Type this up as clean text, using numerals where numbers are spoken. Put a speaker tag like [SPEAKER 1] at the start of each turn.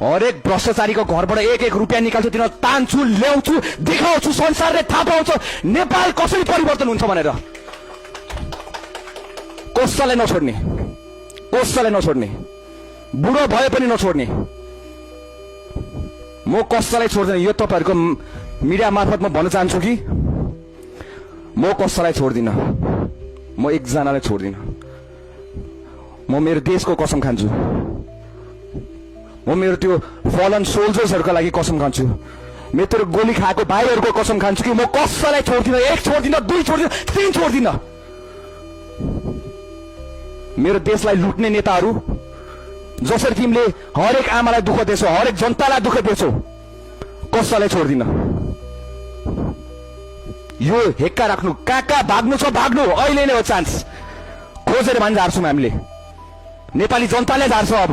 [SPEAKER 1] हरेक भ्रष्टाचारीको घरबाट एक एक रुपियाँ निकाल्छु, तिनीहरू तान्छु, ल्याउँछु, देखाउँछु, संसारले थाहा पाउँछ नेपाल कसरी परिवर्तन हुन्छ भनेर। कसैलाई नछोड्ने, कसैलाई नछोड्ने, बुढो भए पनि नछोड्ने। म कसैलाई छोड्दैन। यो तपाईहरुको मिडिया मार्फत म भन्न चाहन्छु कि म कसैलाई छोड्दिन, म एकजनालाई छोड्दिन। म मेरो देशको कसम खान्छु, म मेरो त्यो फलन सोल्जर्सहरुको लागि कसम खान्छु, मेरो गोली खाएको भाइहरुको कसम खान्छु कि म कसैलाई छोड्दिन। एक छोड्दिन, दुई छोड्दिन, तीन छोड्दिन। मेरो देशलाई लुट्ने नेताहरू जसरी तिमीले हरेक आमालाई दुःख दिएछौ, हरेक जनतालाई दुःख दिएछौ, कसैलाई छोड्दिन। यो हेक्का राख्नु, कहाँ भाग्नु छ भाग्नु, अहिले नै हो चान्स। खोजेर भन्छ झार्छौँ हामीले, नेपाली जनताले झार्छ अब।